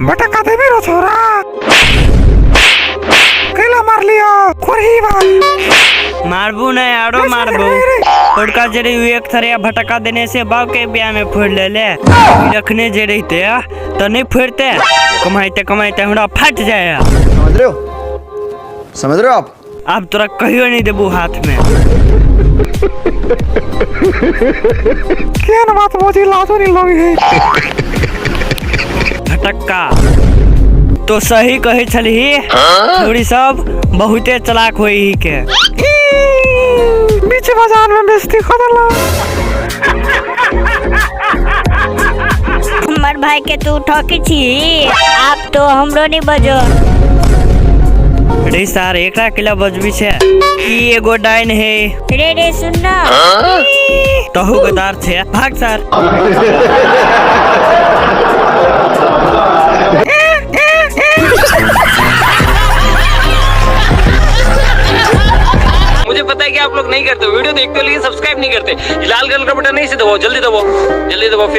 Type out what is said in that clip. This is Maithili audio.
भटक्का देबी रो छोरा, कैला मार लियो कोरही बा। मारबू नहीं आरो मारबू। छोटका जे रही एक थरिया भटका देने से बाप के ब्याह में फोड़ ले ले। रखने जे रहते तो नहीं फोड़ते, कमाइते कमाइते हमरा फट जाए। समझ रहे हो, समझ रहे हो आप? अब तोरा कहियो नहीं देबू हाथ में। केहन बात बोझी लाजो नहीं लगी है। भटक्का तो सही कहे छलही, छोरी सब बहुते चलाक होई ही के। बीच बाजार में बेइज्जती कर देला। हमर भाई के तू ठकी छी, आप तो हमरो नहीं बजो। रे सार एकरा केला बजबी छे, ई एगो डाइन है। रे रे सुन ना, तहु गदार छे, भाग सार। मुझे पता है कि आप लोग नहीं करते, वीडियो देखते हो लेकिन सब्सक्राइब नहीं करते। लाल कलर का बटन नहीं से दबाओ, जल्दी दबाओ, जल्दी दबाओ फिर।